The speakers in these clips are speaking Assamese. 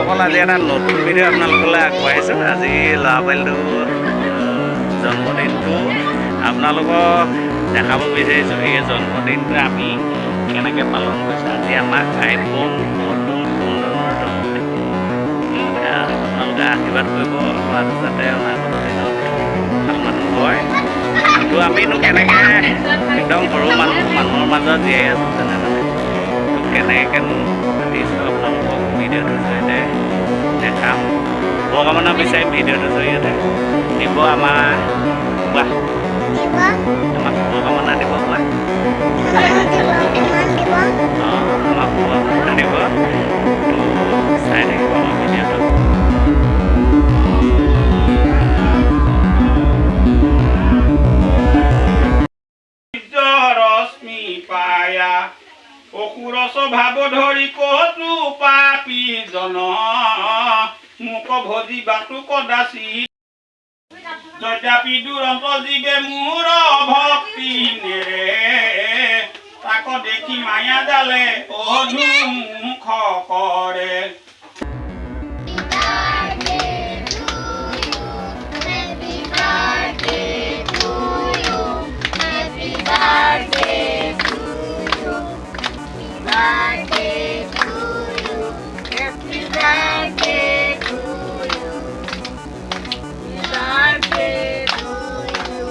বন্ধুসকল, আজি এটা নতুন ভিডিঅ' আপোনালোকলৈ আগবঢ়াইছোঁ। আজি ল'ৰা পোৱালিটোৰ জন্মদিনটো আপোনালোকক দেখাব বিচাৰিছোঁ। এই জন্মদিনটো আমি কেনেকৈ পালন কৰিছোঁ। আজি আমাৰ আইফোন কল্লোল কুন্দনৰ জন্মদিন। আপোনালোকে আশীৰ্বাদ কৰিব, ল'ৰাটো যাতে অনাগত দিনত ভাল মানুহ হয়। তো আমিনো কেনেকৈ একদম সৰু মানুহ, মানুহৰ মাজত জীয়াই আছোঁ যেনে তেনে, তো কেনেকৈনো পাতিছোঁ আপোনালোকক ভিডিঅ'টোৰ জৰিয়তে দেখাম। শুভকামনা বিচাৰিম ভিডিঅ'টোৰ জৰিয়তে। দিব আমাৰ, কোৱা, আমাক শুভকামনা দিব, কোৱা। অঁ, আমাক শুভকামনা দিব। তো চাই থাকিব আমাৰ ভিডিঅ'টো। ৰশ্মি পায়া অসুৰ স্বভাৱ ধৰি কতো পাপী জন মোক ভজিবাটো কদাচি। যদ্যাপি দুৰন্ত জীৱে মোৰ ভক্তি নেৰে, তাক দেখি মায়া জালে অধুমুখ কৰে। Happy birthday to you. Happy birthday to you. Happy birthday to you. Happy birthday to you. Happy birthday to you.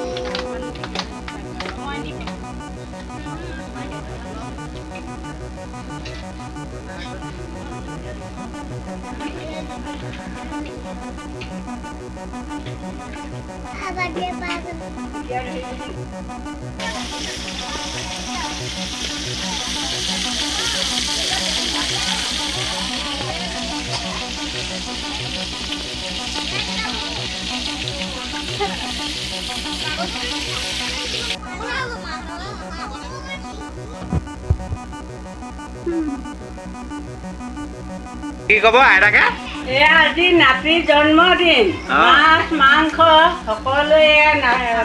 কি ক'ব আইতাকে? এয়া আজি নাতিৰ জন্মদিন। মাছ মাংস সকলোৱে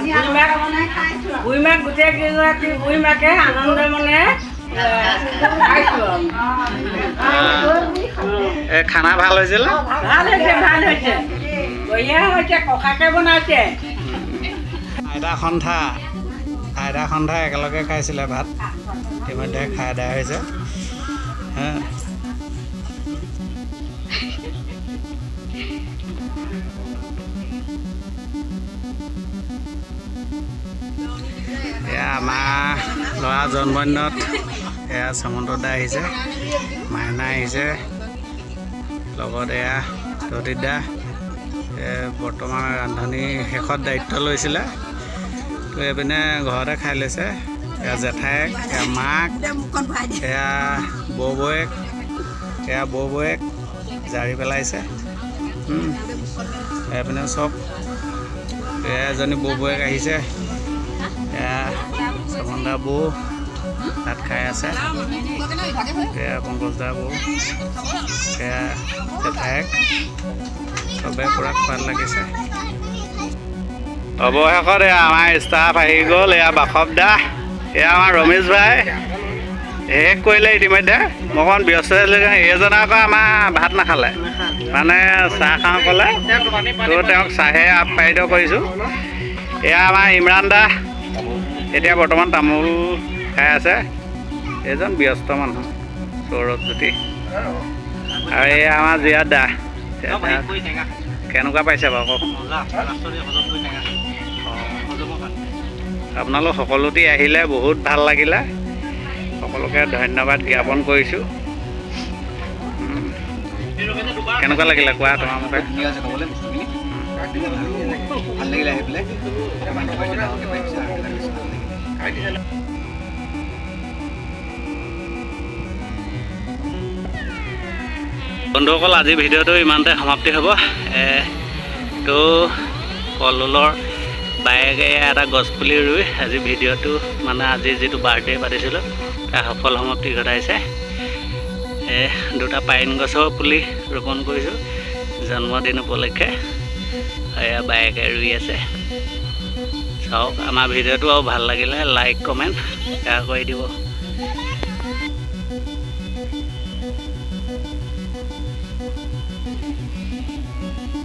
বুঢ়ীমাক, বুঢ়ীমাক গোটেই কেইগৰাকী বুঢ়ীমাকে আনন্দ মনে খাইছোঁ। এই খানা ভাল হৈছিল? ভাল হৈছে, ভাল হৈছে, বঢ়িয়া হৈছে, ককাকে বনাইছে। আইতা সন্থা একেলগে খাইছিলে ভাত। ইতিমধ্যে খাই আদায় হৈছে। হা, এয়া আমাৰ ল'ৰা জন্মদিনত এয়া শ্যামন্ত দা আহিছে, মাইনা আহিছে, লগত এয়া দা বৰ্তমান ৰান্ধনি শেষত দায়িত্ব লৈছিলে। তো এইপিনে ঘৰতে খাই লৈছে। এয়া জেঠায়েক, এয়া মাক, এয়া বৌ বৌয়েক, এয়া বৌ বৌয়েক জাৰি পেলাইছে। এইপিনে চব, এয়া এজনী বৌ বৌয়েক আহিছে। এয়া চমন্দা বৌ ভাত খাই আছে। এয়া পংকজ দা বৌ, এয়া জেঠায়েক, চবে পূৰা খোৱাত লাগিছে। অৱশেষত এয়া আমাৰ ষ্টাফ আহি গ'ল। এয়া বাসৱ দা, এয়া আমাৰ ৰমেশ ভাই। শেষ কৰিলে ইতিমধ্যে। মই অকণমান ব্যস্ত আছিলোঁ কাৰণে। এইজনে আকৌ আমাৰ ভাত নাখালে, মানে চাহ খাওঁ ক'লে, তো তেওঁক চাহে আপ্যায়িত কৰিছোঁ। এয়া আমাৰ ইমৰান দা, এতিয়া বৰ্তমান তামোল খাই আছে। এইজন ব্যস্ত মানুহ সৌৰভ জ্যোতি। আৰু এয়া আমাৰ জিয়াদ দা। কেনেকুৱা পাইছে বাৰু কওক? আপোনালোক সকলোটি আহিলে, বহুত ভাল লাগিলে। সকলোকে ধন্যবাদ জ্ঞাপন কৰিছোঁ। কেনেকুৱা লাগিলে কোৱা তোমাৰ মতে? ধুনীয়া আছে খাবলৈ বস্তুখিনি, ভাল লাগিলে আহি পেলাই। মাংস পাইছে, ডাঙৰকৈ পাইছে আৰু ভাল লাগিলে। বন্ধুসকল, আজি ভিডিঅ'টো ইমানতে সমাপ্তি হ'ব। তো কল্লোলৰ বায়েকে এটা গছপুলি ৰুই আজি ভিডিঅ'টো, মানে আজি যিটো বাৰ্থডে পাতিছিলোঁ, তাৰ সফল সমাপ্তি ঘটাইছে। দুটা পাইন গছৰ পুলি ৰোপণ কৰিছোঁ জন্মদিন উপলক্ষে। এয়া বায়েকে ৰুই আছে, চাওক। আমাৰ ভিডিঅ'টো আৰু ভাল লাগিলে লাইক, কমেণ্ট, শ্বেয়াৰ কৰি দিব। Happy